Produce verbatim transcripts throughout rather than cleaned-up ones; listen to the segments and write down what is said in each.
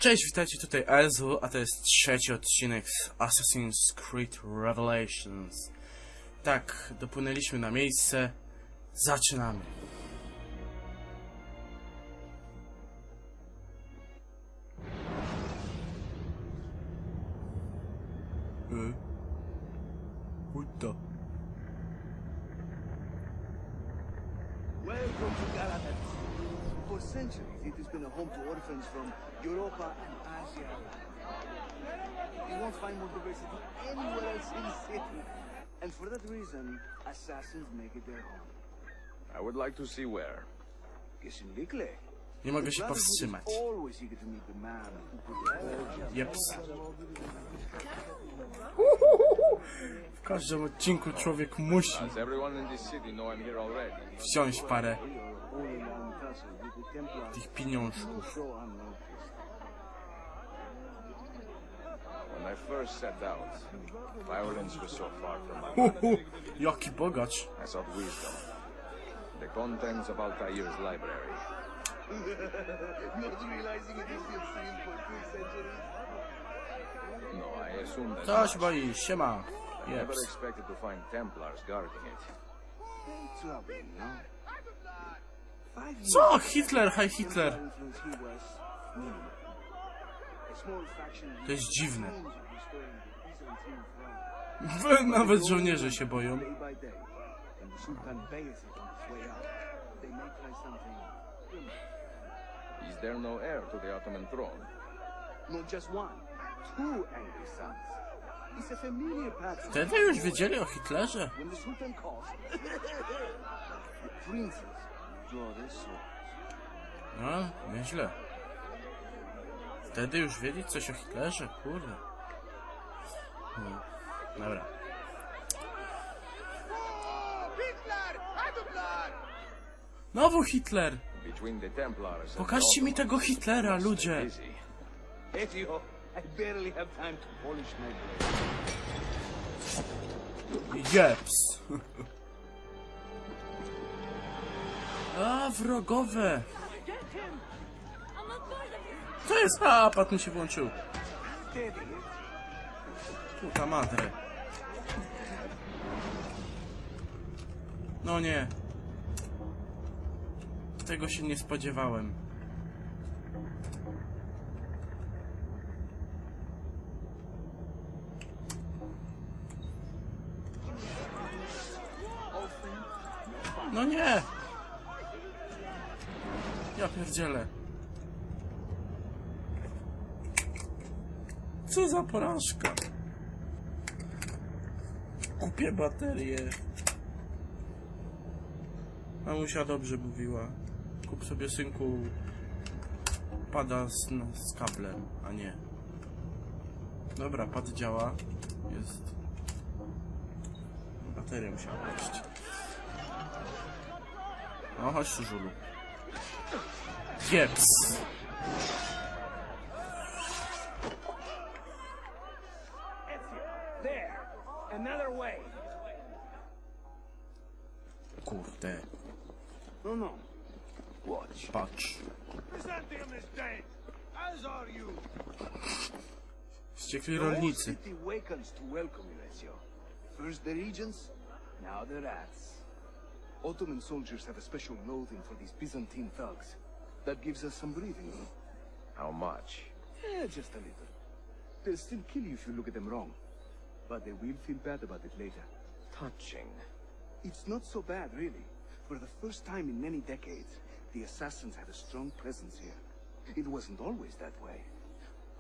Cześć, witajcie, tutaj Elzu, a to jest trzeci odcinek z Assassin's Creed Revelations. Tak, dopłynęliśmy na miejsce. Zaczynamy. E? What the? Welcome to Galaad. For centuries, it has been a home to orphans from Europa and Asia. You won't find more diversity anywhere else in the city. And for that reason, assassins make it their home. I would like to see where. Gesindikle. Nie mogę się powstrzymać. Always eager to meet the man who put the orgy. Jeps. W każdym odcinku człowiek musi As everyone in this city know I'm here already. Wziąć parę tych pieniążków. When I first set out, violence was so far from my mind. Hu, hu, jaki bogacz. I sought wisdom. The contents of Altair's library. Not realizing it is still sealed for three centuries. No, I assume that. Co się boisz? Siema. I never Jeps. Expected to find Templars guarding it. Very troubling, no? Five years Co? Hitler, Heil Hitler. Templar influence here was minimal. A small faction To jest dziwne. Dreams of restoring the Byzantine throne. Nawet żołnierze się boją. Day by day, and the Sultan bears it on his way up. They may try something criminal. Is there no heir to the Ottoman throne? Not just one, two angry sons. It's a familiar pattern. Wtedy już wiedzieli o Hitlerze. When the Sultan calls, the princes draw their swords. No, nieźle. Wtedy już wiedzieć coś o Hitlerze, kurde. Hmm. Dobra. Nowy Hitler! Between the Templars and Pokażcie mi tego Hitlera, ludzie! Ezio, I barely have time to polish my blade. Jeps. A, wrogowie! To jest... A, pat mi się włączył. Puta madre. No nie. Tego się nie spodziewałem. No nie! Ja pierdzielę. Co za porażka. Kupię baterię. Mamusia dobrze mówiła. Kup sobie, synku, pada z, no, z kablem, a nie. Dobra, pad działa. Jest. Baterię musiałem włożyć. No, chodź tu, żulu. Jeps. There. Another way. Kurde. No, no. Watch. Patrz. Byzantium is dead, as are you. Wściekli rolnicy. The whole city wakens to welcome you, Ezio. First the regents, now the rats. Ottoman soldiers have a special loathing for these Byzantine thugs. That gives us some breathing room. How much? Eh, just a little. They'll still kill you if you look at them wrong. But they will feel bad about it later. Touching. It's not so bad, really. For the first time in many decades, the assassins had a strong presence here. It wasn't always that way.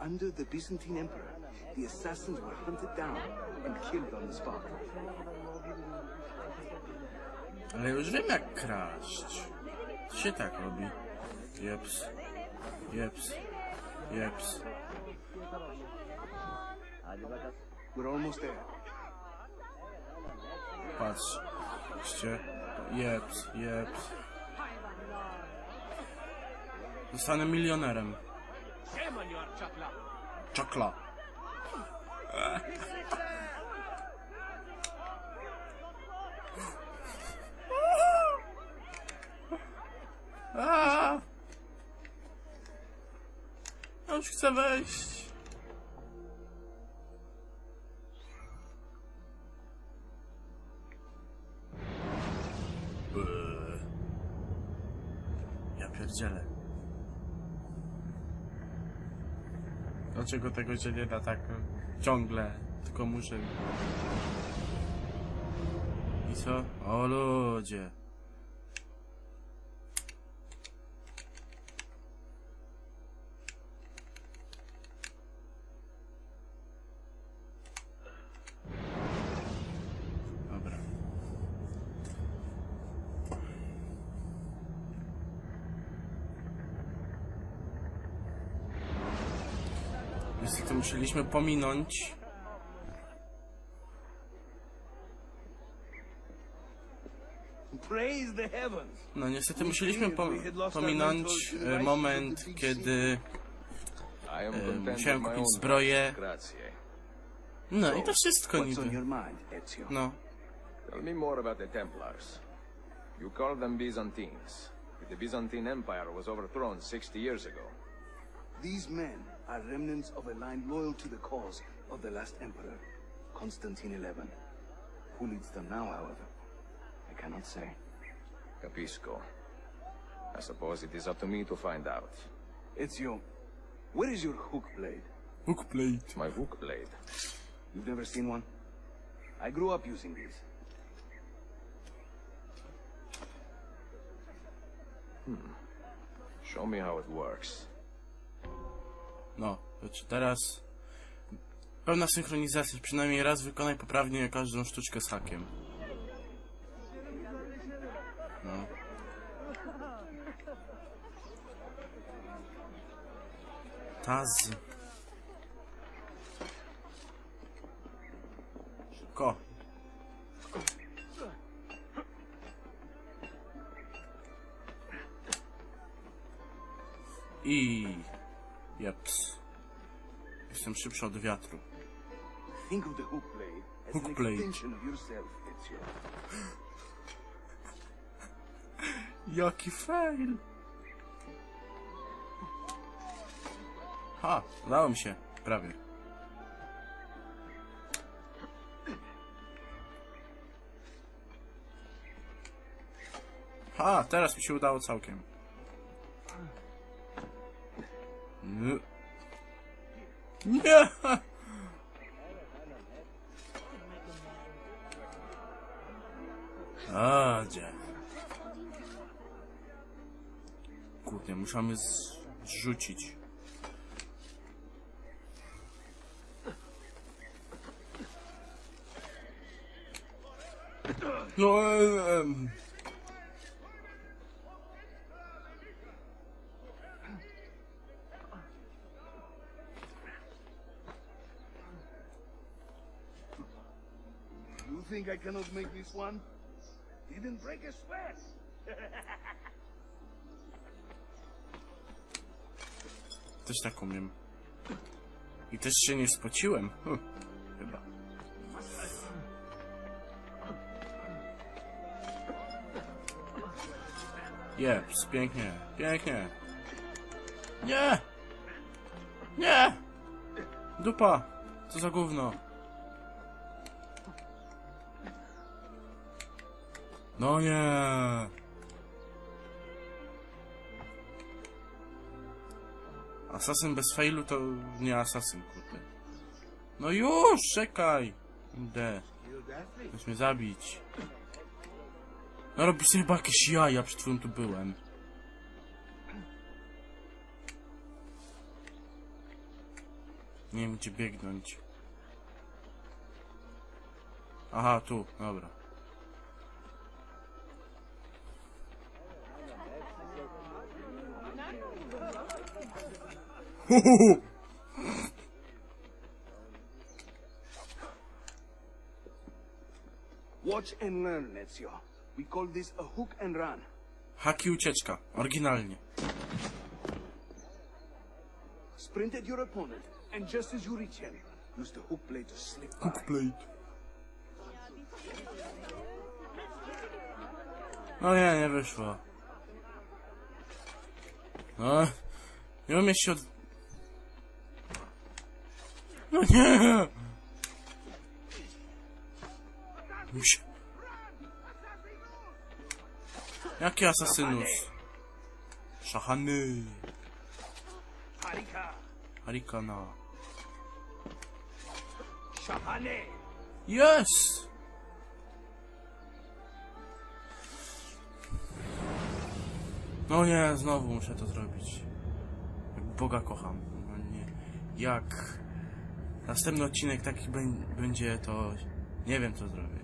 Under the Byzantine emperor, the assassins were hunted down and killed on the spot. Ale już wiem, jak kraść. To się tak robi. Jeps. Jeps. Jeps. We're almost there. Patrzcie. Jeps, jeps. Zostanę milionerem. Czakla. A! Już chcę wejść. Eee. Ja pierdzielę. Dlaczego tego się nie da tak ciągle? Tylko muszę. I co? O ludzie. Dobra. Niestety musieliśmy pominąć. Praise the heavens. No niestety musieliśmy po, pominąć e, moment, kiedy I am e, content musiałem with my kupić own zbroję. Grazie. No i to wszystko What's on niby. Your mind, Ezio? No. Tell me more about the Templars. You call them Byzantines. But the Byzantine Empire was overthrown sixty years ago. These men are remnants of a line loyal to the cause of the last emperor, Constantine eleven. Who leads them now, however, I cannot say. Capisco. I suppose it is up to me to find out. Ezio, where is your hook blade? Hook blade. My hook blade. You've never seen one? I grew up using these. Show me how it works. No, to czy teraz pełna synchronizacja, przynajmniej raz wykonaj poprawnie każdą sztuczkę z hakiem. No. Taz. Szybko. I... Jeps. Jestem szybszy od wiatru. Think of the hook blade as Hook an blade. Extension of yourself, Ezio. Jaki fail! Ha, udało mi się. Prawie. Ha, teraz mi się udało całkiem. Nie. Nie! A, gdzie? Kurde, muszamy z- zrzucić. No, em, You think I cannot make this one? Didn't break a sweat. Też tak umiem. I też się nie spociłem. Hm, chyba. Jeps, pięknie, pięknie. Nie! Nie! Dupa! Co za gówno? No nie! Asasyn bez failu to nie asasyn, kurde. No już, czekaj! Idę. Chcesz mnie zabić. No robisz sobie chyba jakieś jaja, przed chwilą tu byłem. Nie wiem, gdzie biegnąć. Aha, tu, dobra. Watch and learn, Ezio. We call this a hook and run. Hak i ucieczka, oryginalnie. Sprint at your opponent, and just as you reach him, use the hook blade to slip by. Hook blade. No nie, nie wyszło. No, nie umiem się od... No nie! Musi... Jaki asasynus? Szachany. Harikana. Yes! No nie, znowu muszę to zrobić. Jak Boga kocham. Normalnie. Jak następny odcinek taki beń- będzie, to nie wiem, co zrobię.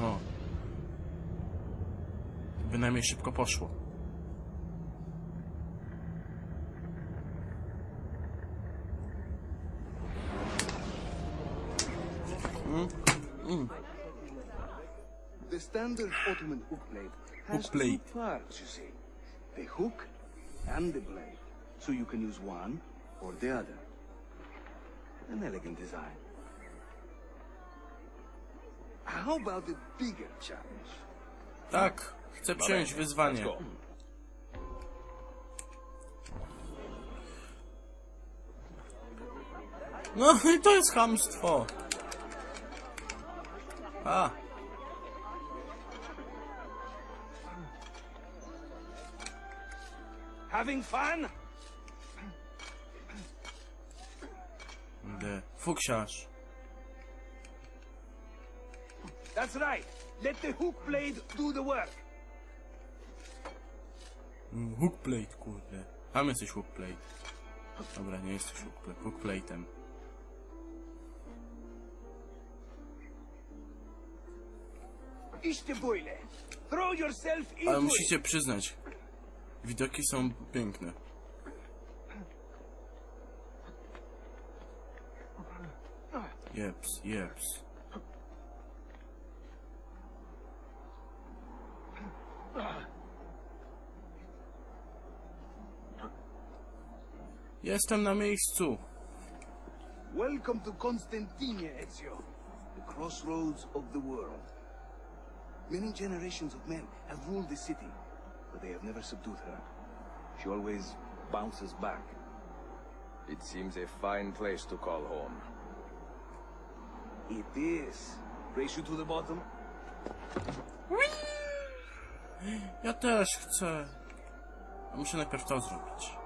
O. Bynajmniej szybko poszło. Mm, mm. The standard Ottoman hook blade has Hook blade. two parts, you see. The hook and the blade. So you can use one or the other. An elegant design. How about the bigger challenge? Tak, chcę przyjąć wyzwanie. No i to jest chamstwo. A, Having fun? kurde, fuksiarz. That's right. Let the hook blade do the work. Mm, hook plate, kurde. Tam jesteś hook plate. Dobra, nie jesteś hook plate, hook plate'em. İşte böyle. Throw yourself into Ale it. Musicie przyznać, widoki są piękne. Jeps, jeps. Jestem na miejscu. Welcome to Constantine, Ezio. The crossroads of the world. Many generations of men have ruled this city, but they have never subdued her. She always bounces back. It seems a fine place to call home. It is. Race you to the bottom? Ja też chcę. A muszę najpierw to zrobić.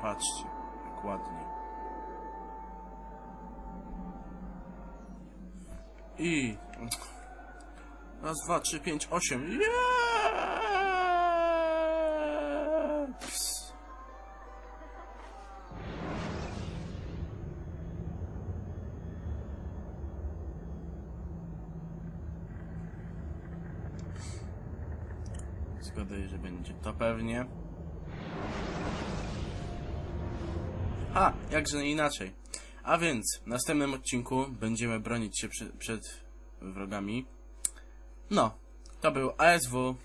Patrzcie, jak ładnie. I... Raz, dwa, trzy, pięć, osiem. Jeps! Zgaduję, że będzie to pewnie. A, jakże inaczej. A więc w następnym odcinku będziemy bronić się przed, przed wrogami. No, to był A S W.